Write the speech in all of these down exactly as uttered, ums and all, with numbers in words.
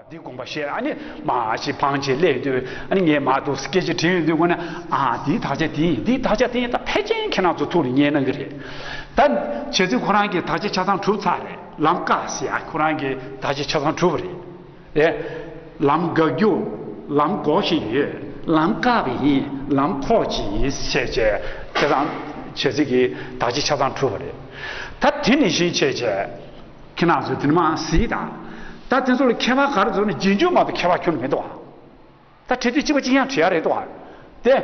འདི་དགོངས་པ་བཞེས། ཨ་ནི་མ་ཞིག་བང་ཆེ་སླེབས་དུས། ཨ་ནི་ངས་མ་འདུག་སྐད་ཆ་དྲིས་ཡོང་དུས། དགོངས་ན། ཨ། འདིའི་དག་ཆ་དེ་ཡིན། འདིའི་དག་ཆ་དེ་ཡིན། ད་ཕལ་ཆེར་ཁྱེད་རང་ཚོ་ཐུགས་ལ་ངེས་གནང་གི་རེད། ད་བྱས་ཙང་ཁོ་རང་གི་དག་ཆ་ཆ་ཚང་གྲུབ་ཚར་རེད། ལམ་བཀག་ཟེར་ཡ་ཁོ་རང་གི་དག་ཆ་ཆ་ཚང་གྲུབ་པ་རེད། ཨེ། ལམ་དགག་རྒྱུ། ལམ་འགོག་བཞིན་ཡོད། ལམ་བཀག་པ་ཡིན། ལམ་ཕོག་ཅིག་ཡིན་ཟེར་བྱས། ཁྱེད་རང་བྱས་ཙང་གི་དག་ཆ་ཆ་ཚང་གྲུབ་པ་རེད། ད་དེ་ནང་བཞིན་བྱས་བྱས། ཁྱེད་རང་ཚོས་དེ་ནས་མར་གཟིགས་དང་། ད་དེ་ཚོ་ལ་ཁྱད་པར་ག་རེ་འཛོམས་ན། རྗེས་འཇུག་མ་གཏོགས་ཁྱད་པར་ཁྱོན་ནས་མི་འདུག་ཨ། ད་བྲིས་དུས་གཅིག་པ་གཅིག་རྐྱང་བྲིས་ཡ་རེད་འདུག་ཨ། དེ།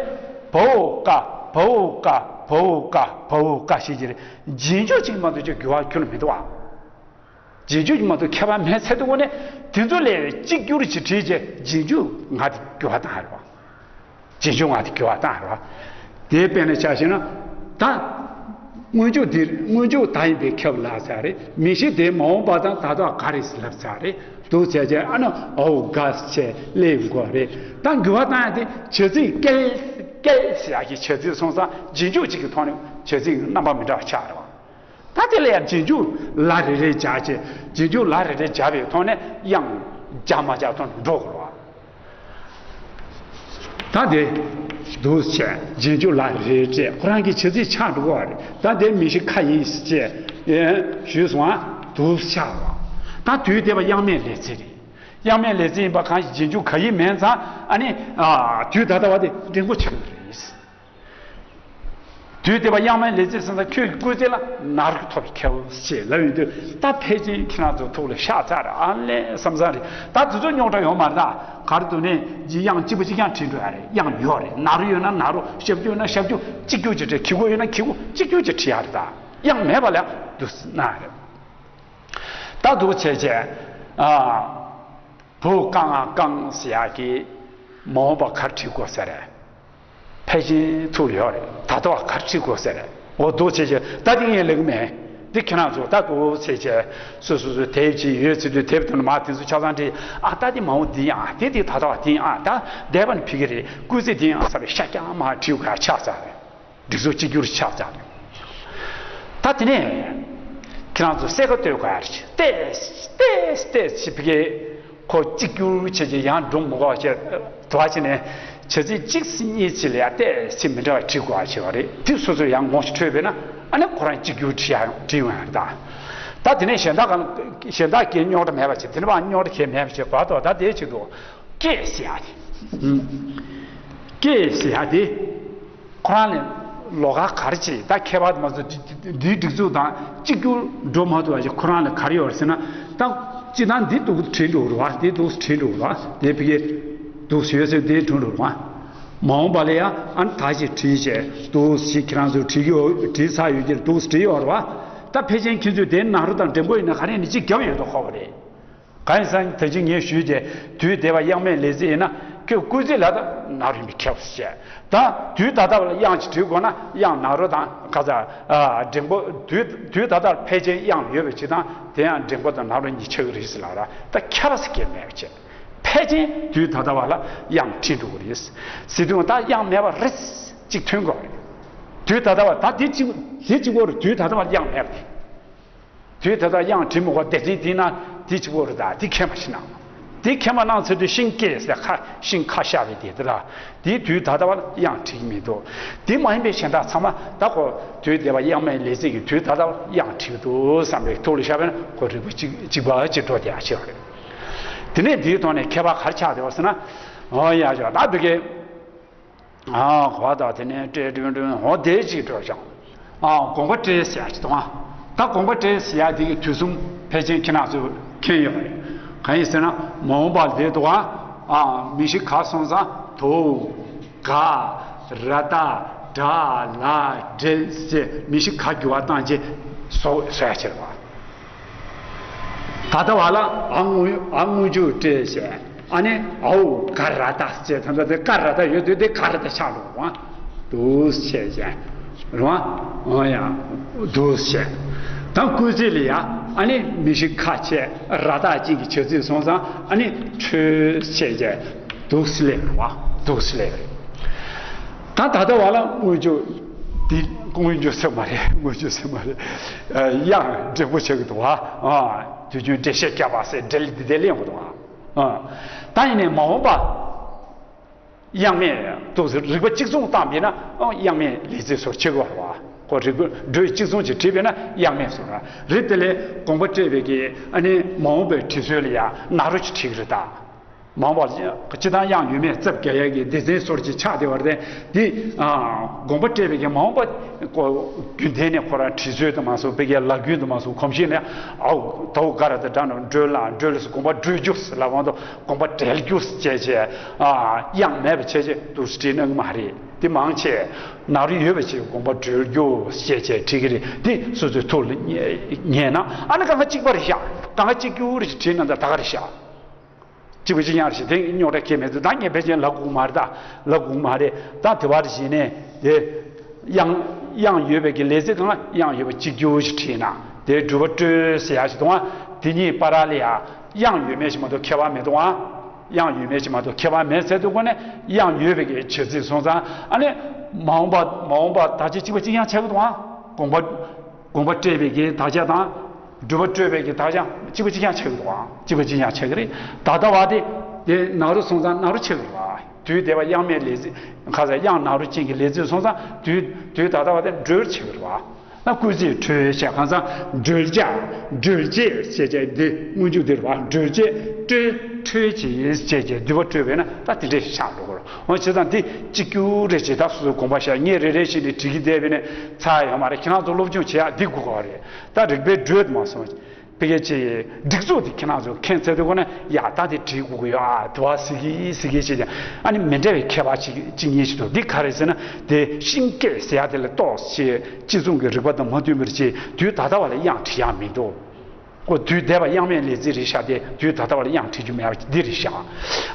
བའོ་ཀ་བའོ་ཀ་བའོ་ཀ་བའོ་ཀ་ཞེས་ཀྱི་རེད། རྗེས་འཇུག་གཅིག་མ་གཏོགས་ཀྱི་འགྱུར་བ་ཁྱོན་ནས་མི་འདུག་ཨ། རྗེས་འཇུག་མ་གཏོགས་ཁྱད་པར་མེད་ཚད་དུ་བ་ནས། དེ་ཚོ་ལས་གཅིག་གྱུར་ཅིག་བྲིས་རྗེས་རྗེས་འཇུག་ང་དེ་འགྱུར་བ་བཏང་ཡ་རེད་བ། རྗེས་འཇུག་ང་དེ་འགྱུར་བ་བཏང་ཡ་རེད་བ། དེ་དཔེར་ན་ཆ་བཞག་ན། ད་སྔོན་འཇུག་འདིར་སྔོན་འཇུག་ད་ཡིན་པས་ཁྱབ་ལབ་ཚར་རེད། མིང་གཞི་དེ་མ་འོངས་པ་དང་ད་ལྟ་ག་རེ་ལབ་ཚར་རེད། འདུག་བྱས་བྱས། ཨ་ནི་འའོ་ག་ཟེར་སླེབས་དགོས་རེད། ད་འགྱུར་བ་བཏང་ཡ་དེ་བྱ་ཚིག་ཀལ་ཀལ་ཟེར་ཡ་གི་བྱ་ཚིག་སོང་ཙང་རྗེས་འཇུག་གཅིག་གི་ཐོག་ནས་བྱ་ཚིག་རྣམ་པ་མི་འདྲ་བ་ཆགས་རེད་བ། ད་དེ་ལ་ཡང་རྗེས་འཇུག་ལ་རེ་རེ་སྦྱར་བྱས། རྗེས་འཇུག་ལ་རེ་རེ་སྦྱར་བའི་ཐོག་ནས་དབྱངས་སྦྱར་མ་སྦྱར་ཐོག་ནས་འགྲོ་དགོས་རེད་བ། ད་དེ་འདུག་བྱས། རྗེས་འཇུག་ལ་རེ་རེ་སྦྱར། ཁོ་རང་གི་བྱ་ཚིག་ཆགས་འགྲོ་གི་རེད། ད་དེ་མིང་གཞི་ཁ་ཡིན་ཞེས་ཞུས་སོང་ང་། འདུག་ཆགས་བ། ད་དུས་འདས་པ་དབྱངས་མེད་ལས་ཚིག་རེད། དབྱངས་མེད་ལས་ཚིག་ཡིན་པ་གང་ཞིག་རྗེས་འཇུག་ག་ཡིན་མིན་ཙང་། ཨ་ནི། ཨ། དུས་ད་ལྟ་བ་དེ་འགྲེང་བུ་ཆགས་ཀྱི་རེད། དུས་འདས་པ་དབྱངས་མེད་ལས་ཚིག་སོང་ཙང་ཁྱོད་ཀྱི་སྐུལ་ཚིག་ལ་ན་རོ་ཐོབ་པའི་ཁྱབ་ཞེས་ལབ་ཡོང་དུས། ད་ཕལ་ཆེར་ཁྱེད་རང་ཚོ་ཐུགས་ལ་ཤར་ཚར་རེད། ཨ་ལས་བསམ་བསམ་རེད། ད་དེ་ཚོ་རྙོག་དྲ་ཡོད་མ་རེད། ད་ག་རེ་འདུག་ནས་དབྱངས་གཅིག་པ་གཅིག་རྐྱང་བྲིས་འགྲོ་ཡ་རེད། དབྱངས་ཡོད་རེད། ན་རོ་ཡོད་ན་ན་རོ། ཞབས་ཀྱུ་ཡོད་ན་ཞབས་ཀྱུ་གཅིག་གྱུར་གྱིས་བྲིས། གི་གུ་ཡོད་ན་གི་གུ་གཅིག་གྱུར་གྱིས་བྲིས་ཡ་རེད། ད་དབྱངས་མེད་པ་ལ་འདུག་ན་རེད། ད་འདུག་བྱས་བྱས། ཨ། བའོ་ཀ་ང་ཀང་ཟེར་ཡག་གི་མ་འོངས་པ་ག་རེ་བྲིས་དགོས་ཟེར་རེད། ཕལ་ཆེར་ཐུགས་ལ་ཡོད་རེད། ད་ལྟ་བ་ག་རེ་བྲིས་དགོས་ཟེར་རེད། འོ་འདུག་བྱས་བྱས། ད་དེ་ངས་ལབ་ཀྱི་མེད། འདི་ཁྱེད་རང་ཚོ་ད་འདུག་བྱས་བྱས། སོ་སོ་སོ་དེབ་ཅིག་ཡོད་ཚེ་དུས་དེབ་དེ་ནས་མར་དེ་ཚོ་ཆ་ཚང་བྲིས། ཨ། ད་འདི་མ་འོངས་འདི་ཡང་། དེ་འདི་ད་ལྟ་བ་འདི་ཡང་། ད་འདས་པ་ནས་ཕ་གི་རེད། སྐུལ་ཚིག་འདི་ཡང་བསམ་པའི་ཤ་རྐྱང་མར་བྲིས་དགོས་ཡ་ཆགས་ཚར་རེད། སྒྲིག་འཛུགས་གཅིག་གྱུར་ཆགས་ཚར། ད་དེ་ནས་ཁྱེད་རང་ཚོ་གསལ་ཁ་གཏོད་དགོས་ཡ་རེད། ཏེས་ཏེས་ཏེས་ཅིག་ཕ་གི་ཁོ་གཅིག་གྱུར་བྱས་ཀྱི་ཡང་སྒྲུང་མི་དགོས་བྱས། དུ་བ་བྱས་ནས་བྱ་ཚིག་གཅིག་གཉིས་ཅིག་ལ་ཡ་ཏེས་ཅིག་མི་འདྲ་བ་བྲིས་དགོས་བྱས་པ་རེད། དེ་སོ་སོ་ཡང་ངོ་ཞིག་འཕྲོད་པས་ན། ཨ་ནི་ཁོ་རང་གཅིག་གྱུར་བྲིས་ཡ་བྲིས་ཡོང་ཡ་རེད། ད་ད་དེ་ནས་གཞན་དག་གང་གཞན་དག་གི་རྙོག་དྲ་མེད་པ་བྱས། དེ་ནས་ཕར་རྙོག་དྲ་གང་མེད་པ་བྱས། བར་དུ་ད་དེ་ཆེད་དུ། ཀྱེ་ཟེར་ཡ་དེ། ཀྱེ་ཟེར་ཡ་དེ། ཁོ་རང་ལ་ལོགས་ཀ་ག་རེ་བྱེད། ད་ཁྱད་པར་དུ་མ་བཟོ། འདིའི་སྒྲིག་འཛུགས་དང་གཅིག་གྱུར་འགྲོ་མ་ཐུབ་པ་ཞིག་ཁོ་རང་ལ་ག་རེ་ཡོད་རེད་ཟེར་ན། ད་སྤྱིར་བཏང་འདི་འདུག་བྲིས་འགྲོ་རེད་བ། འདི་འདུག་བྲིས་འགྲོ་རེད་བ། དེ་ཕ་གི་འདུག་ཡོད་ཚད་འདི་འགྲོ་རེད་བ། མ་འོངས་པ་ལ་ཡང་ཨ་ནི་ད་ཅིག་བྲིས་བྱས། འདུག་ཞིག་ཁྱེད་རང་ཚོས་བྲིས་ཀྱི་ཡོད། བྲིས་ཚར་ཡོད་ཀྱི་རེད། འདུག་བྲིས་ཡོད་རེད་བ། ད་ཕལ་ཆེར་ཁྱེད་ཚོས་དེ་ན་རོ་དང་འགྲེང་བུ་ཡིན་ན་ག་རེ་ཡིན་ན་གཅིག་བརྒྱབ་ཡོད་དོ་ཁོ་བ་རེད། གང་ཡིན་ཟེར་ན། ད་ཅི་ངས་ཞུས་ཏེ། དུས་འདས་པ་དབྱངས་མེད་ལས་ཚིག་ཡིན་ན། ཁྱོད་སྐུལ་ཚིག་ལ་ད་ན་རོ་ཡིན་པས་ཁྱབ་ཟེར། ད་དུས་ད་ལྟ་བ་ལ་དབྱངས་ཅིག་བྲིས་དགོས་ན། དབྱངས་ན་རོ་དང་ག་ས། ཨ། འགྲེང་བུ། དུས་དུས་ད་ལྟར་ཕལ་ཆེར་དབྱངས་ཡོད་པའི་ཕྱིར་དང་། དེ་ཡང་འགྲེང་བུ་དང་ན་རོ་གཉིས་ཆགས་ཀྱི་རེད་ཟེར་ལབ་ར། ད་ཁྱབ་པ་ཟེར་གྱི་མེད་པ་བྱས། ཕལ་ཆེར་དུས་ད་ལྟ་བ་ལ་དབྱངས་བྲིས་འགྲོ་གི་རེད་ཟེར་དུས། ད་དབྱངས་མེད་པ་རེད་ཅིག་ཐོན་དགོས་རེད། དུས་ད་ལྟ་བ་ད་དེ་གཅིག་དེ་གཅིག་པོ་རེད། དུས་ད་ལྟ་བ་དབྱངས་མེད་པ་དེ། དུས་ད་ལྟ་དབྱངས་བྲིས་མི་དགོས། སྡེ་ཚན་དེའི་ནང་དེ་གཅིག་པོ་རེད། ད་དེ་མཁྱེན་པ་ཞིག་གནང་། དེ་མཁྱེན་པ་གནང་ཚར་དུས། ཤིང་ཀྱེ་ཟེར་ཁ། ཤིང་ཁ་ཤ་བའི་དེ་དེ་ལ། དེའི་དུས་ད་ལྟ་བ་ལ་དབྱངས་བྲིས་ཀྱི་མི་འདུག་དེ་མ་ཡིན་པའི་གཞན་དག་ཚང་མ་ད་ཁོ་དུས་འདས་པ་དབྱངས་མེད་ལས་ཚིག་གི་དུས་ད་ལྟ་བ་ལ་དབྱངས་བྲིས་ཀྱི་འདུག་བསམ་པའི་ཐུགས་ལ་ཤར་བས་ན། ཁོ་རིག་པ་གཅིག་གཅིག་པ་གཅིག་འགྲོ་བསྡད་ཡ་ཆེ་བ་རེད། དེ་ནས་འདིའི་ཐོག་ནས་ཁྱད་པར་ག་རེ་ཆགས་བསྡད་པ་ཟེར་ན། འོ་ཡ་ཡ། ད་འདི་གའི། ཨ། གོ་བ་དང་། དེ་ནས་ཏྲེ་ཏྲོན་ཏྲོན། འོ་དེ་གཅིག་འགྲོ་ཞིང་། ཨ། དགོངས་པ་ཏྲེ་ཟེར་ཡ་ཅིག་འདུག་ཨ། ད་དགོངས་པ་ཏྲེ་ཟེར་ཡ་དེ་གི་དུས་གསུམ་ཕལ་ཆེར་ཁྱེད་རང་ཚོས་མཁྱེན་ཡོད་རེད། གང་ཡིན་ཟེར་ན། མ་འོངས་པ་ལ་དེ་འདུག་ཨ། ཨ། མིང་གཞི་ག་སོང་ཙང་དུ། ག། ར་བཏགས་དྲ་ལ་དྲིལ་ཟེར། མིང་གཞི་ག་འགྱུར་བ་བཏང་རྗེས་བཟོ་བཟོ་ཡ་ཅིག་རེད་བ། ད་ལྟ་བ་ལ་ཨ་སྔོན། ཨ་སྔོན་འཇུག་ཏྲེ་བྱས། ཨ་ནི་འའོ་ག་ར་བཏགས་ཅེས། ད་ལྟ་དེ་ག་ར་བཏགས་ཡོད་དུས་དེ་ག་ར་བཏགས་ཆགས་འགྲོ་བ། འདུག་བྱས་བྱས། རེད་བ། འོ་ཡ། འདུག་བྱས། ད་སྐུལ་ཚིག་ལ་ཡ། ཨ་ནི་མིང་གཞི་ཁ་བྱས། ར་བཏགས་ཅན་གྱི་བྱ་ཚིག་སོང་ཙང་། ཨ་ནི་ཁྲོས་བྱས་བྱས། འདུག་སེ་སླེབས་རེད་བ། འདུག་སེ་སླེབས་རེད། ད་ད་ལྟ་བ་ལ་སྔོན་འཇུག་འདི། སྔོན་འཇུག་ཟེར་མ་རེད། སྔོན་འཇུག་ཟེར་མ་རེད། ཨ། དབྱངས་འགྲེང་བུ་ཆགས་ཀྱི་འདུག་བ། ཨ། དུས་རྒྱུན་འགྲེལ་བཤད་བརྒྱབ་པ་ཟེར། འགྲེལ་འདི་འདྲ་གླེང་གི་འདུག་བ། ཨ། ད་ཡིན་ནའི་མ་འོངས་པ་དབྱངས་མེད་དུ་རིག་པ་གཅིག་མཚུངས་བཏང་པས་ན། ཨ། དབྱངས་མེད་ལས་ཚིག་སོགས་ཆེ་གོ་བ། ཁོ་རིག་པ་འགྲོས་གཅིག་མཚུངས་ཀྱིས་བྲིས་པས་ན་དབྱངས་མེད་སོགས་ར་རེད། དེ་ལས་དགོངས་པ་བཀྲལ་བའི་གི་ཨ་ནི་མ་འོངས་པའི་དྲི་ཟོས་ལ་ཡང་ན་རོ་ཅིག་བྲིས་ཀྱི་རེད་ད། མ་འོངས་པ་སྤྱིར་བཏང་དབྱངས་ཡོད་མེད་རྩ་བརྒྱབ་ཡ་གི་སྡེ་ཚན་སོགས་ཀྱི་ཆགས་བསྡད་པ་རེད། འདི་ཨ་དགོངས་པ་བཀྲལ་བའི་གི་མ་འོངས་པ་ཀོ་རྒྱུན་ལྡན་ནས་ཁོ་རང་བྲིས་ཚུལ་དུ་མ་སོང་བའི་གི་ལག་རྒྱུན་དུ་མ་སོང་གོམས་གཤིས་ནས། ཨའོ་དའོ་ག་ར་དང་འདྲ་ནོ་འགྲོལ་ལ་འགྲོལ་ལ་སོགས་དགོངས་པ་འགྲོལ་རྒྱུ་ལ་དབང་དུ་དགོངས་པ་བྲལ་རྒྱུ་བྱས་བྱས། ཨ་དབྱངས་མེད་པ་བྱས་བྱས་འདུག་སེ་བྲིས་གནང་གི་མ་རེད། དེ་མང་ཆེ་ན་རོ་ཡོད་པ་བྱས་དགོངས་པ་འགྲོལ་རྒྱུ་བྱས་བྱས་བྲིས་ཀྱི་རེད། དེ་སོ་སོའི་ཐུགས་ལ་ཉན་ན། ཨ་ནི་གང་ག་གཅིག་པ་རེད་ཤག་གང་ག་གཅིག་གྱུར་རེ་བྲིས་གནང་ད་ད་ག་རེད་ཤག་གཅིག་པ་གཅིག་རྐྱང་རེད་ཤག་དེ་རྙོག་དྲ་ཁྱད་མེད་དུ། ད་ངས་ཕལ་ཆེར་ལབ་དགོས་མ་རེད། ད་ལབ་དགོས་མ་རེད། ད་དེ་བར་བྱས་ནས་དེ་དབྱངས་དབྱངས་ཡོད་པའི་གི་ལས་ཚིག་གང་ལ་དབྱངས་ཡོད་པ་གཅིག་གྱུར་ཞིག་བྲིས་ན། དེ་སྒྲུབ་པ་སྤྲོས་ཟེར་ཡ་ཞིག་འདུག་ཨ། དེ་གཉིས་བར་ལ་ཡ་དབྱངས་ཡོད་མེད་ཞིག་མ་གཏོགས་ཁྱད་པར་མེད་འདུག་ཨ། དབྱངས་ཡོད་མེད་ཞིག་མ་གཏོགས་ཁྱད་པར་མེད་ཟེར་དུས་ཀོ་ནས། དབྱངས་ཡོད་པའི་གི་བྱེད་ཚིག་སོང་ཙང་། ཨ་ནི་མ་འོངས་པ་མ་འོངས་པ་དག་ཆ་གཅིག་པ་གཅིག་རྐྱང་ཆགས་ཀྱི་འདུག་ཨ། དགོངས་པ་དགོངས་པ་བཀྲལ་བའི་གི་དག་ཆ་དང་། སྒྲུབ་པ་སྤྲོས་པའི་གི་དག་ཆ་གཅིག་པ་གཅིག་རྐྱང་ཆགས་ཀྱི་འདུག་ཨང་། གཅིག་པ་གཅིག་རྐྱང་ཆགས་ཀྱི་རེད། ད་ལྟ་བ་དེ་དེ་ན་རོ་སོང་ཙང་ན་རོ་ཆགས་ཀྱི་རེད་བ། དུས་འདས་པ་དབྱངས་མེད་ལས་ཚིག་ཁ་ས་དབྱངས་ན་རོ་ཅན་གྱི་ལས་ཚིག་སོང་ཙང་དུས་དུས་ད་ལྟ་བ་དེ་འགྲོལ་ཆགས་ཀྱི་རེད་བ། ན་སྐུལ་ཚིག་འགྲོལ་བྱས་གང་ཙང་འགྲོལ་བྱ་འགྲོལ་བྱེད་ཞེས་བྱ་འདི་སྔོན་འཇུག་འདིར་བ། འགྲོལ་བྱེད་སྤྲོས་འགྲོལ་བྱེད་ཞེས་བྱ་འདུས་པ་སྤྲོས་པས་ན་ད་དེ་འདྲས་ཤག་འགྲོ་གི་རེད། འོ་བྱས་ཙང་འདི་གཅིག་གྱུར་རེད་ཅེས་ད་སོ་སོའི་དགོངས་པ་བཞག་ངས་རེ་རེ་བཞིན་ནས་བྲིས་ཀྱི་བསྡད་པས་ནས་ཚར་ཡོད་མ་རེད། ཁྱེད་རང་ཚོ་སློབ་སྦྱོང་བྱེད་ཡག་འདི་དགོས་ཀྱི་རེད། ད་རིག་པའི་འགྲོས་དུ་མ་སོང་། དཔེ་སྐད་ཆ་ཡི་སྒྲིག་འཛུགས་དེ་ཁྱེད་རང་ཚོ་མཁྱེན་ཚར་དུས་ཀོ་ན་ཡ་ད་དེ་བྲིས་དགོས་ཀྱི་ཡོད་ཨ། དུ་བ་ཟི་གི་ཟི་གི་བྱེད་ཀྱང་ཨ་ནི་མི་འདྲ་བའི་ཁྱད་པར་གཅིག་གཅིག་གཉིས་ཤིག་འདུག་འདི་ག་རེ་ཟེར་ན། དེ་ཤིང་སྐད་ཟེར་ཡ་དེ་ལ་གཏོགས་ཞེས་སྤྱི་མཚུངས་ཀྱི་རིག་པ་དང་མ་མཐུན་པར་བྱས་དུས་ད་ལྟ་བ་ལ་དབྱངས་བྲི་ཡག་མི་འདུག་ཁོ་དུས་འདས་པ་དབྱངས་མེད་ལས་ཚིག་རེད་ཤག་དེ་དུས་ད་ལྟ་བ་ལ་དབྱངས་བྲི་རྒྱུ་མེད་པ་འདི་རེད་ཤག་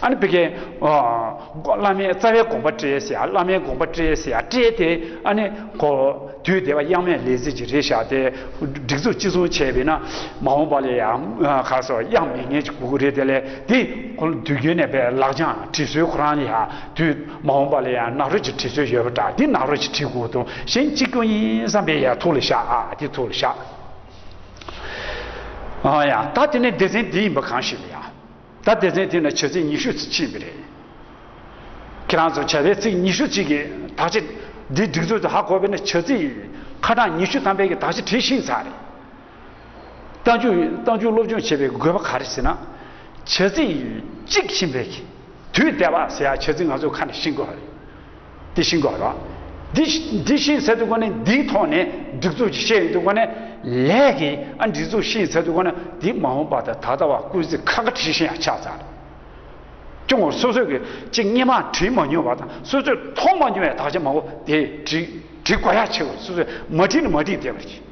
ཨ་ནི་བི་ཀའི་བླ་མའི་རྩ་བའི་དགོངས་པ་བཀྲལ་ཟེར་ཡ། བླ་མའི་དགོངས་པ་བཀྲལ་ཟེར་ཡ་བཀྲལ་དེ་ཨ་ནི་ཁོ་དུས་འདས་པ་དབྱངས་མེད་ལས་ཚིག་ཅིག་རེད་ཤག་དེ་སྒྲིག་འཛུགས་སྤྱི་ཚོགས་བྱས་པས་ན་མ་འོངས་པ་ལ་ཡང་ཁ་སོ་དབྱངས་མེད་མཁན་ཅིག་དགོས་ཀྱི་རེད། དེ་ལས་དེ་ཁོ་དུས་རྒྱུན་ནས་པའི་ལག་བཅངས་བྲིས་སྲོལ་ཁོ་རང་ལ་ཡང་དུས་མ་འོངས་པ་ལ་ཡང་ན་རོ་ཅིག་བྲིས་སྲོལ་ཡོད་པ་འདྲ། དེ་ན་རོ་ཅིག་བྲིས་དགོས་འདུག་གཞན་གཅིག་ཀྱང་ཡིན་བསམ་པའི་ཡ་ཐུགས་ལ་བཞག་ཨ། དེ་ཐུགས་ལ་བཞག་ཨ་ཡ། ད་དེ་ནས་སྡེ་ཚན་འདི་ཡིན་པ་གང་ཞིག་ལ་ཡ། ད་སྡེ་ཚན་དེ་ན་བྱ་ཚིག་ཉི་ཤུ་ཙམ་ཕྱིན་པ་རེད། ཁྱེད་རང་ཚོ་བྱ་བའི་ཚིག་ཉི་ཤུ་ཅིག་གི་དག་ཆ་འདི་སྒྲིག་འཛུགས་དུ་ཧ་གོ་བས་ན་བྱ་ཚིག་ཁ་གྲངས་ཉི་ཤུ་ཐམ་པའི་གི་དག་ཆ་བྲིས་ཤེས་ཚར་རེད། རྟགས་འཇུག་རྟགས་འཇུག་སློབ་སྦྱོང་བྱེད་པའི་དགོས་པ་ག་རེ་ཟེར་ན། བྱ་ཚིག་གཅིག་ཕྱིན་པའི་གི་དུས་འདས་པ་ཟེར་ཡ་བྱ་ཚིག་ང་ཚོ་ཁ་ནས་ཤེས་དགོས་རེད། འདི་ཤེས་དགོས་རེད། འདི་འདི་ཤེས་ཚར་དུས་ཀོ་ནས་འདིའི་ཐོག་ནས་སྒྲིག་འཛུགས་ཀྱི་བཤད་ཡོང་དུས་ཀོ་ནས་ལས་ཀྱི་ཨ་སྒྲིག་འཛུགས་ཤེས་ཚར་དུས་ཀོ་ནས་འདི་མ་འོངས་པ་དང་ད་ལྟ་བ་སྐུལ་ཚིག་ཁ་ཁ་བྲིས་ཤེས་ཡ་ཆགས་ཚར་རེད། ཅུང་སོ་སོས་ཀྱི་གཅིག་སྔོན་མ་བྲིས་མ་མྱོང་བ་དང་སོ་སོས་མཐོང་མ་མྱོང་བའི་དག་ཆ་མང་པོ་དེ་བྲིས་བྲིས་དགོས་ཡ་ཆེ་བ། སོ་སོས་མ་བྲིས་ནི་མ་བྲིས་བསྡད་པ་རེད།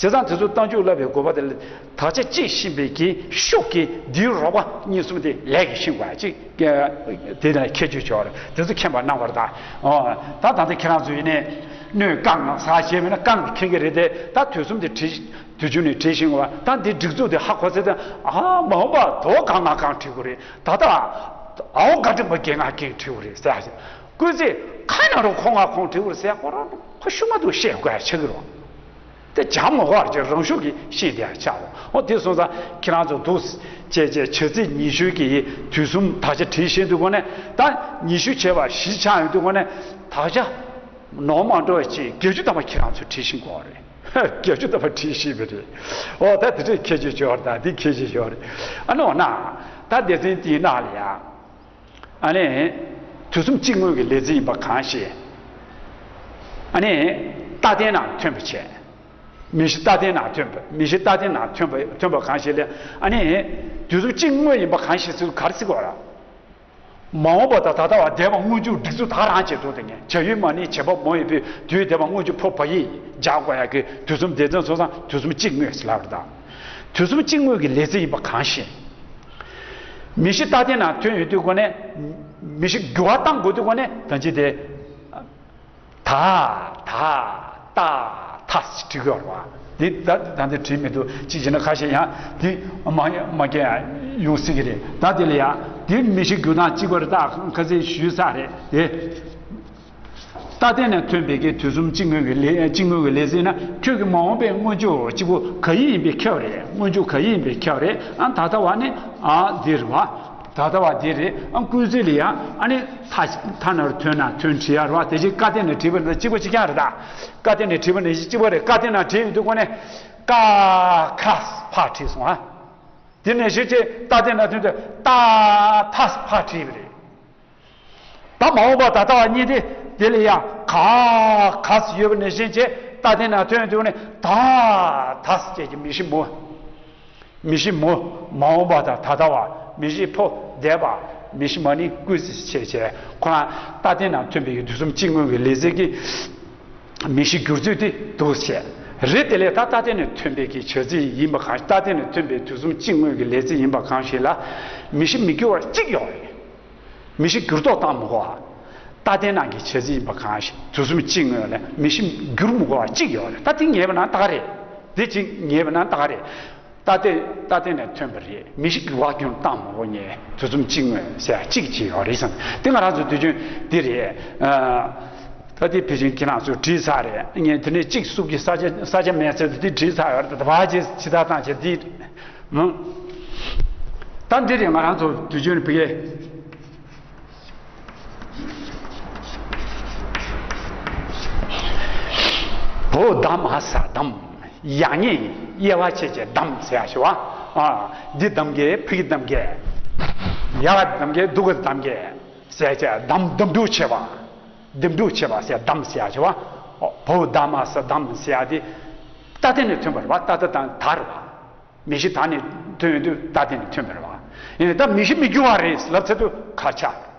བྱས་ཙང་དེ་ཚོ་རྟགས་འཇུག་བསླབ་པའི་དགོས་པ་དེ་ལ་དག་ཆ་གཅིག་ཤེས་པའི་གི་ཤུགས་ཀྱིས་འདིའི་རོགས་པ་གཉིས་གསུམ་དེ་ལས་ཀྱིས་ཤེས་དགོས་ཡ་གཅིག་དེ་ལ་ཁྱད་ཆོས་ཆེ་བ་རེད། དེ་ཚོ་མཁྱེན་པ་གནང་བར་གདའ། ཨོ་ད་ད་ལྟ་ཁྱེད་རང་ཚོ་ཡིན་ནའི་སྣོད་རྐང་ཟ་བྱས་མིན་ན་རྐང་གི་མཁྱེན་གི་རེད་དེ། ད་དུས་གསུམ་དེ་བྲིས་དུས་རྒྱུན་ནས་བྲིས་ཤེས་དགོས་པ། ད་འདི་སྒྲིག་འཛུགས་དེ་ཧ་གོ་ཚེ་ད་ཨ་མ་འོངས་པ་དོ་གང་ང་གང་བྲིས་དགོས་རེད། ད་ལྟ་ཨའོ་དགའ་སྤྲིན་པ་རྒན་ང་རྒན་བྲིས་དགོས་རེད་ཟེར་ཡ་ཞིག་སྐུལ་ཚིག་ཁ་ན་རོ་ཁོ་ང་ཁོང་བྲིས་དགོས་རེད་ཟེར་ཡ་ཁོ་རང་ཁོ་ཤུགས་མ་གཏོགས་བཤད་དགོས་ཡ་ཆགས་ཀྱི་རེད། དེ་སྦྱང་མ་དགོས་པར་ཀྱི་རང་ཤུགས་ཀྱིས་ཤེས་བསྡད་ཆགས་འོ། དེ་སོང་ཙང་ཁྱེད་རང་ཚོ་འདུག་བྱས་བྱས་བྱ་ཚིག་ཉི་ཤུ་གི་དུས་གསུམ་དག་ཆ་བྲིས་ཤེས་དུས་གོ་ནས་ད་ཉི་ཤུ་བྱས་པ་བཞི་ཆགས་ཡོང་དུས་གོ་ནས་དག་ཆ་ནོར་མ་འགྲོ་བ་ཅིག་བརྒྱད་ཅུ་ཐམ་པ་ཁྱེད་རང་ཚོ་བྲིས་ཤེས་དགོས་རེད། བརྒྱད་ཅུ་ཐམ་པ་བྲིས་ཤེས་པ་རེད། འོ་ད་དེ་འདྲའི་ཁྱད་ཆོས་ཡོད་རེད། ད་འདི་ཁྱད་ཆོས་ཡོད་རེད། ཨ་ནོ་ན་ད་སྡེ་ཚན་དེའི་ནང་ལ་ཡ། ཨ་ནི། དུས་གསུམ་གཅིག་དངོས་ཀྱི་ལས་ཚིག་ཡིན་པ་གང་ཞིག་ཨ་ནི། རྟག་བརྟན་ནང་ཐོན་པ་བྱས། མིང་གཞི་རྟག་བརྟན་ནང་ཐོན་པ། མིང་གཞི་རྟག་བརྟན་ནང་ཐོན་པ་ཐོན་པ་གང་ཞིག་ལས། ཨ་ནི། དུས་གསུམ་གཅིག་དངོས་ཡིན་པ་གང་ཞིག་ཟེར་ག་རེ་ཟེར་དགོས་ར། མ་འོངས་པ་དང་ད་ལྟ་བ་འདས་པ་སྔོན་འཇུག་སྒྲིག་འཛུགས་ད་རང་བྱེད་འགྲོ་དེ་ངས་བྱ་ཡུལ་མ་ནིང་བྱེད་པ་མ་ཡིན་པའི་དུས་འདས་པ་སྔོན་འཇུག་ཕོ་བ་ཡིས་སྦྱར་དགོས་ཡ་གི་དུས་གསུམ་སྡེ་ཚན་སོང་ཙང་དུས་གསུམ་གཅིག་དངོས་ཟེར་ལབ་ར་ད། དུས་གསུམ་གཅིག་དངོས་ཀྱི་ལས་ཚིག་ཡིན་པ་གང་ཞིག་མིང་གཞི་རྟག་བརྟན་ནང་ཐོན་ཡོད་དུས་གོ་ནས། མིང་གཞི་འགྱུར་བ་གཏང་དགོས་དུས་གོ་ནས་ད་ཅི་དེ། ད། ད། ད། ཟེར་བྲིས་དགོས་རེད་བ། འདི་ད་ད་འདི་བྲིས་མི་འདུག་གཅིག་བྱས་ན་ཁ་ཤས་ཡང་འདི་མ་མ་སྐྱེ་ཡོང་སྲིད་ཀྱི་རེད། ད་དེ་ལ་ཡང་འདི་མིང་གཞི་འགྱུར་སྟངས་གཅིག་པ་རེད། ད་ཁ་སང་ཞུས་ཚར་རེད་དེ། རྟག་བརྟན་ནས་ཐོན་པའི་གི་དུས་གསུམ་སྤྱི་དངོས་ཀྱི་ལས་སྤྱི་དངོས་ཀྱི་ལས་ཚིག་ན། ཁྱོད་ཀྱི་མ་འོངས་པའི་སྔོན་འཇུག་གཅིག་པོ་ག་ཡི་ཡིན་པས་ཁྱབ་རེད། སྔོན་འཇུག་ག་ཡི་ཡིན་པས་ཁྱབ་རེད། ཨ་ད་ལྟ་བ་ནི་ཨ་འདི་རེད་བ། ད་ལྟ་བ་འདི་རེད། ཨ་སྐུལ་ཚིག་ལ་ཡང་ཨ་ནི་ཐ་ཐ་ན་རུ་ཐོན་ན་ཐོན་བྲིས་ཡ་རེད་བ། དེ་བཞིན་ཀ་བརྟན་ནས་བྲིས་པ་ནི་གཅིག་པ་གཅིག་རྐྱང་རེད་ད། ཀ་བརྟན་ནས་བྲིས་པ་ནི་གཅིག་པ་རེད། ཀ་བརྟན་ན་བྲིས་ཡོང་དུས་ཀ་ནས་ཀ་ཁ་ཕ་བྲིས་སོང་ཨ། དེ་ནས་གཞི་བྱས་རྟག་བརྟན་ན་ཐོན་དུས་ཏ་ཐ་ཕ་བྲིས་པ་རེད། ད་མ་འོངས་པ་ད་ལྟ་བ་གཉིས་དེ་དེ་ལ་ཡང་ག་ག་ཡོད་པ་ནང་བཞིན་བྱས་རྟག་བརྟན་ན་ཐོན་དུས་ནས་ད་ད་བྱས་ཀྱི་མི་ཤི་མོ། མི་ཤི་མོ། མ་འོངས་པ་དང་ད་ལྟ་བ། མི་ཤི་ཕོ་འདས་པ། མི་ཤི་མ་ནིང་སྐུལ་ཚིག་བྱས་བྱས་ཁོ་རང་རྟག་བརྟན་ན་ཐོན་པའི་དུས་གསུམ་སྤྱི་དངོས་ཀྱི་ལས་ཚིག་གི་མི་ཤི་བསྒྱུར་ཚུལ་དེ་འདུག་ཟེར། རེད་དེ་ལས་ད་རྟག་བརྟན་ནས་ཐོན་པའི་གི་བྱ་ཚིག་ཡིན་པ་གང་ཞིག་རྟག་བརྟན་ནས་ཐོན་པའི་དུས་གསུམ་སྤྱི་དངོས་ཀྱི་ལས་ཚིག་ཡིན་པ་གང་ཞིག་ལ་མི་ཤི་མི་འགྱུར་བ་གཅིག་ཡོད་རེད། མི་ཤི་འགྱུར་ལྡོག་བཏང་མི་དགོས་པ། རྟག་བརྟན་ནང་གི་བྱ་ཚིག་ཡིན་པ་གང་ཞིག་དུས་གསུམ་སྤྱི་དངོས་ལ་མི་ཤི་འགྱུར་མི་དགོས་པ་གཅིག་ཡོད་རེད། ད་དེ་ངེས་པ་ན་རྟགས་རེད། དེ་གཅིག་ངེས་པ་ན་རྟགས་རེད། རྟག་བརྟན་རྟག་བརྟན་ནས་ཐོན་པ་རེད། མི་ཤི་འགྱུར་བ་འགྱུར་བཏང་མི་དགོས་ངེས་དུས་གསུམ་སྤྱི་དངོས་ཟེར་གཅིག་གཅིག་ཡོད་རེད་བསམ། དེ་ང་རང་ཚོ་དུས་རྒྱུན་འདི་རེད། ཨ། ད་དེ་ཕལ་ཆེར་ཁྱེད་རང་ཚོས་བྲིས་ཚར་རེད། ངས་དེ་ནས་གཅིག་བསུབ་ཀྱི་ས་ཆ་ས་ཆ་མེད་ཚེ་དེ་བྲིས་ཚར་ཡོད་རེད། ད་བར་གྱི་ཕྱི་ད་བཏང་བྱས་དེ་མ། ད་འདི་རེད། ང་རང་ཚོ་དུས་རྒྱུན་བི་གེ་བོ་ད་མ་ས་དམ། ཡང་ཉིད་དབྱེ་བ་ཕྱེ་བྱས་དམ་ཟེར་ཡ་ཞུ་བ། ཨ། འདི་གདམ་གྱི་ཕི་གི་གདམ་གྱི། ཡ་ག་གདམ་གྱི་འདུག་གི་གདམ་གྱི་ཟེར་བྱས་དམ་དམ་འགྲུབ་བྱེད་པ། འདེམས་སྒྲུག་བྱེད་པ་ཟེར་གདམ་ཟེར་ཡ་བྱེད་པ། བོ་ད་མ་ས་གདམ་ཟེར་ཡ་དེ། རྟག་བརྟན་ནས་ཐོན་པ་རེད་བ། རྟག་ད་དང་ད་རེད་བ། མི་ཤི་ད་ནས་ཐོན་ཡོང་དུས་རྟག་བརྟན་ནས་ཐོན་པ་རེད་བ། ཡིན་ནའི་ད་མི་ཤི་མི་འགྱུར་བ་རེད་ལབ་ཚར་དུས་ཁ་ཆག་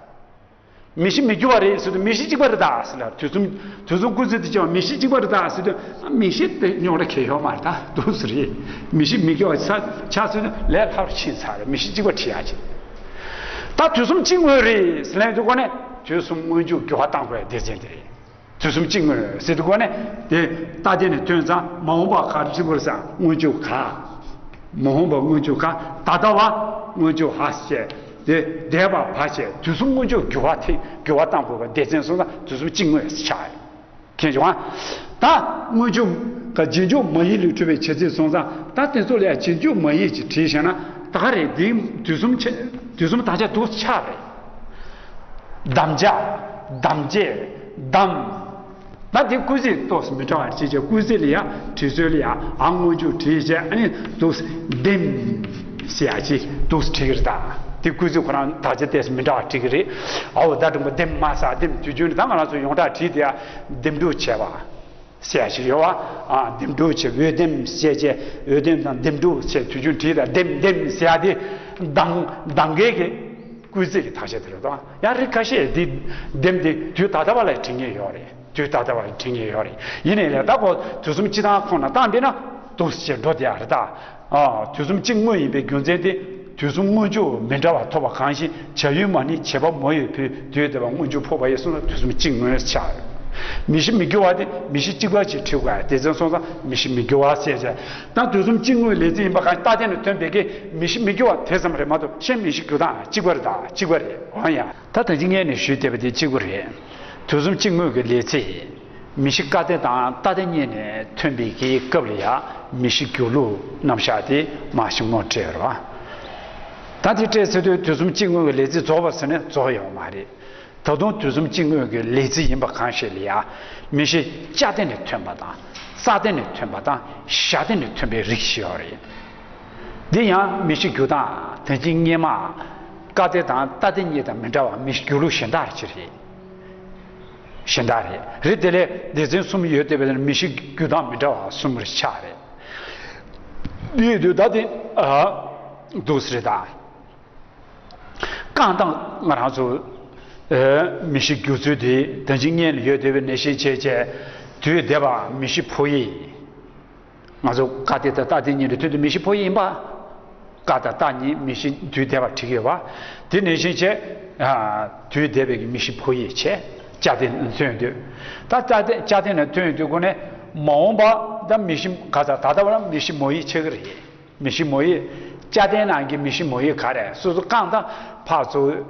མི་ཤི་མི་འགྱུར་བ་རེད་ཟེར་དུས་མི་ཤི་གཅིག་པ་རེད་ད་ཟེར་ལ། དུས་གསུམ་དུས་གསུམ་སྐུལ་ཚིག་དེ་བྱས་པ་མི་ཤི་གཅིག་པ་རེད་ད་ཟེར་དུས་མི་ཤི་དེ་རྙོག་དྲ་གང་ཡང་ཡོད་མ་རེད། ད་འདུག་སེ་རེད། མི་ཤི་མི་འགྱུར་བ་ཆགས་ཚར་དུས་ལས་སླ་པོ་ཕྱིན་ཚར་རེད། མི་ཤི་གཅིག་པ་བྲིས་ཡ་ཅིག་ད་དུས་གསུམ་སྤྱི་དངོས་རེད་ཟེར་ལབ་དུས་ཀ་ནས་དུས་གསུམ་སྔོན་འཇུག་འགྱུར་བ་བཏང་དགོས་ཡ་སྡེ་ཚན་དེ་རེད། དུས་གསུམ་སྤྱི་དངོས་ཟེར་དུས་ཀ་ནས་དེ་རྟག་བརྟན་ནས་ཐོན་ཙང་མ་འོངས་པ་ག་རེ་བྲིས་དགོས་ཟེར། སྔོན་འཇུག་ག་མ་འོངས་པ་སྔོན་འཇུག་ག་ད་ལྟ་བ་སྔོན་འཇུག་ཧ་ཟེར་བྱས། དེ་འདས་པ་བ་བྱས་དུས་གསུམ་སྔོན་འཇུག་འགྱུར་བ་དེ་འགྱུར་བ་བཏང་དགོས་པ་སྡེ་ཚན་སོང་ཙང་དུས་གསུམ་སྤྱི་དངོས་ཆགས་རེད། མཁྱེན་བྱུང་ཨ། ད་སྔོན་འཇུག་ག་རྗེས་འཇུག་མ་ཡིག་ལས་གྲུབ་པའི་བྱ་ཚིག་སོང་ཙང་ད་དེ་ཚོ་ལ་ཡང་རྗེས་འཇུག་མ་ཡིག་ཅིག་བྲིས་བཞག་ན་ད་ག་རེད། འདི་དུས་གསུམ་ཆེ་དུས་གསུམ་དག་ཆ་འདུག་ཆགས་རེད། དམ་བཅའ། དམ་བཅས། དམ། ད་འདི་སྐུལ་ཚིག་ཏོག་ཙམ་མི་འདྲ་བ་ཅིག་བྱས། སྐུལ་ཚིག་ལ་ཡང་བྲིས་ཚུལ་ལ་ཡང་ཨ་སྔོན་འཇུག་བྲིས་བྱས། ཨ་ནི་འདུག་སེ་འདེམས་ཟེར་ཡ་ཅིག་འདུག་སེ་བྲིས་ཀྱི་རེད། ད་འདི་སྐུལ་ཚིག་ཁོ་རང་དག་ཆ་ཏོག་ཙམ་མི་འདྲ་བ་བྲིས་ཀྱི་རེད། ཨའོ་ད་དྲང་པོ་འདེམས་མ་ས་འདེམས་དུས་རྒྱུན་ད་ང་རང་ཚོ་ཡོངས་གྲགས་བྲིས་དེ་ཡ་འདེམས་སྒྲུག་བྱས་པ་ཟེར་ཡ་ཞིག་ཡོད་བ། ཨ་འདེམས་སྒྲུག་བྱས། འོས་འདེམས་ཟེར་བྱས། འོས་འདེམས་དང་འདེམས་སྒྲུག་ཟེར་དུས་རྒྱུན་བྲིས་དང་འདེམས་འདེམས་ཟེར་ཡ་དེ་གདམ་གདམ་མཁན་གྱི་སྐུལ་ཚིག་གི་དག་ཆ་དེ་རེད་དོ། ཡང་རིགས་ཁ་ཤས་དེ་འདེམས་དེ་དུས་ད་ལྟ་བ་ལ་བྲིས་མཁན་ཡོད་རེད། དུས་ད་ལྟ་བ་ལ་བྲིས་མཁན་ཡོད་རེད། ཡིན་ནའི་ལས་ད་གོ་དུས་གསུམ་སྤྱི་དང་ཁོངས་ན་བཏང་བསྡད་ན་འདུག་སེ་འགྲོ་བསྡད་ཡ་རེད་ད། ཨ་དུས་གསུམ་སྤྱི་དངོས་ཡིན་པའི་རྒྱུ་མཚན་དེ། དུས་གསུམ་སྔོན་འཇུག་མི་འདྲ་བ་ཐོབ་པ་གང་ཞིག་བྱ་ཡུལ་མ་ནིང་བྱེད་པ་མོ་ཡི་བུ། དུས་འདས་པ་སྔོན་འཇུག་ཕོ་བ་ཡི་གསུམ་ལ་དུས་གསུམ་སྤྱི་དངོས་ཆགས། མི་ཤི་མི་འགྱུར་བ་དེ་མི་ཤི་གཅིག་པ་ཅིག་བྲིས་དགོས་ཡ་སྡེ་ཚན་སོང་ཙང་མི་ཤི་མི་འགྱུར་བ་ཟེར་བྱས། ད་དུས་གསུམ་སྤྱི་དངོས་ལས་ཚིག་ཡིན་པ་གང་རྟག་བརྟན་ནས་ཐོན་པའི་གི་མི་ཤི་མི་འགྱུར་བ་དེ་ཙམ་རེད་མ་གཏོགས་གཞན་མི་ཤི་འགྱུར་སྟངས་གཅིག་པ་རེད། ད་གཅིག་པ་རེད། འོ་ཡ། ད་ད་ཅི་སྔས་ནས་ཞུས་བསྡད་པ་དེ་གཅིག་པ་རེད། དུས་གསུམ་སྤྱི་དངོས་ཀྱི་ལས་ཚིག་མི་ཤི་ཀ་སྡེ་དང་རྟག་སྡེ་གཉིས་ནས་ཐོན་པའི་གི་སྐབས་ལ་ཡང་མི་ཤི་འགྱུར་ལུགས་རྣམ་གཞག་དེ་མ་ཤི་ངོ་སྤྲད་རོགས། ད་དེ་སྤྲད་ཚེ་དུས་དུས་གསུམ་སྤྱི་དངོས་ཀྱི་ལས་ཚིག་རྫོགས་པ་ཟེར་ནས་རྫོགས་ཡོད་མ་རེད། ད་དུང་དུས་གསུམ་སྤྱི་དངོས་ཀྱི་ལས་ཚིག་ཡིན་པ་གང་ཞིག་ལ་ཡང་མི་ཤི་ཀ་སྡེ་ནས་ཐོན་པ་དང་རྟག་སྡེ་ནས་ཐོན་པ་དང་ཞ་སྡེ་ནས་ཐོན་པའི་རིགས་ཤིག་ཡོད་རེད། འདི་ཡང་མི་ཤི་འགྱུར་སྟངས་དོན་རྐྱེན་སྔས་མ་ཀ་སྡེ་དང་རྟག་སྡེ་གཉིས་དང་མི་འདྲ་བ་མི་ཤི་འགྱུར་ལུགས་གཞན་དག་ཅིག་རེད། གཞན་དག་རེད། རེད་དེ་ལས་སྡེ་ཚན་གསུམ་ཡོད་བསྡད་པའི་མི་ཤི་འགྱུར་སྟངས་མི་འདྲ་བ་གསུམ་རེ་ཆགས་རེད། འདི་ཡོད་དུས་ད་དེ་ཨ་འདུག་སེ་རེད་ད། རྐང་ཐང་ང་རང་ཚོ་ཨ་མི་ཤི་འགྱུར་ཚུལ་དེ་ད་ཅི་སྔས་ལ་ཡོད་བསྡད་པའི་ནང་བཞིན་བྱས་བྱས་དུས་འདས་པ་མི་ཤི་ཕོ་ཡི། ང་ཚོ་ཀ་སྡེ་དང་རྟག་སྡེ་གཉིས་ལ་ཐོན་དུས་མི་ཤི་ཕོ་ཡི་ཡིན་པ། ཀ་དང་རྟག་གཉིས་མི་ཤི་དུས་འདས་པ་བྲིས་ཡོད་པ། དེ་ནང་བཞིན་བྱས་ཨ་དུས་འདས་པའི་གི་མི་ཤི་ཕོ་ཡི་བྱས་ཀ་སྡེ་ནང་ཐོན་དུས། ད་ཀ་སྡེ་ཀ་སྡེ་ནང་ཐོན་དུས་ཁོ་ནས་མ་འོངས་པ་ད་མི་ཤི་ག་ས་ད་ལྟ་བ་ལ་མི་ཤི་མོ་ཡི་ཆགས་ཀྱི་རེད། མི་ཤི་མོ་ཡི། སྐྱ་རྟེན་ནང་གི་མི་ཤི་མོ་ཡིས་ག་རེ་སོ་སོ་བཀང་དང་ཕར་ཚུར།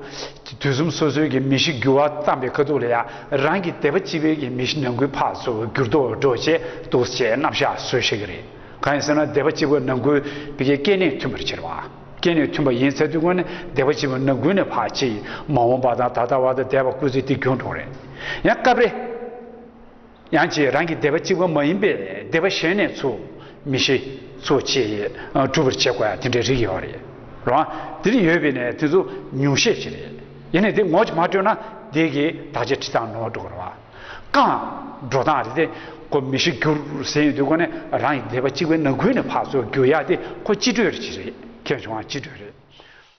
དུས་གསུམ་སོ་སོའི་གི་མི་ཤི་འགྱུར་བ་བཏང་པའི་ཁ་ཐུག་ལ་ཡང་རང་གི་སྡེ་པ་གཅིག་པའི་གི་མི་ཤི་ནང་ཁུལ་ཕར་ཚུར་འགྱུར་ལྡོག་འགྲོ་བྱས་འདུག་ཅེས་རྣམ་གཞག་བཟོ་ཤེས་ཀྱི་རེད། གང་ཡིན་ཟེར་ན་སྡེ་པ་གཅིག་པའི་ནང་ཁུལ་བི་གའི་སྐྱེ་གནས་མཐུན་པར་བྱེད་པ། སྐྱེ་གནས་མཐུན་པ་ཡིན་ཚར་དུས་ཀུན་ནས་སྡེ་པ་གཅིག་པའི་ནང་ཁུལ་ནས་ཕར་ཕྱིན། མ་འོངས་པ་དང་ད་ལྟ་བ་དང་འདས་པ་ཀུན་གཟིགས་དེ་འགྱུར་འགྲོ་རེད། ཡང་སྐབས་རེ། ཡང་ཅིག་རང་གི་སྡེ་པ་གཅིག་པ་མ་ཡིན་པའི་སྡེ་པ་གཞན་ནས་ཚུར་མི་ཤི་ཚུར་ཅིག་སྒྲུབ་པར་བྱེད་དགོས་ཡ་དེ་འདྲའི་རིགས་ཡོད་རེད། རེད་བ། དེ་འདྲ་ཡོད་པས་ནས་དེ་ཚོ་ཉུང་ཤས་ཅིག་རེད། ཡིན་ནའི་དེ་ངོ་ཅིག་མ་སྤྲོད་ན་དེ་གི་བརྟག་དཔྱད་ཁྲིད་སྟངས་ནོར་འགྲོ་གི་རེད་བ། བཀང་འགྲོ་སྟངས་རེད་དེ། ཁོ་མི་ཤི་འགྱུར་ཟེར་ཡོང་དུས་ཁོ་ནས་རང་གི་སྡེ་པ་གཅིག་པའི་ནང་ཁུལ་ནས་ཕར་ཚུར་འགྱུར་ཡ་དེ་ཁོ་སྤྱི་སྤྲོས་ཅིག་རེད། མཁྱེན་བྱུང་བ་སྤྱི་སྤྲོས་རེད།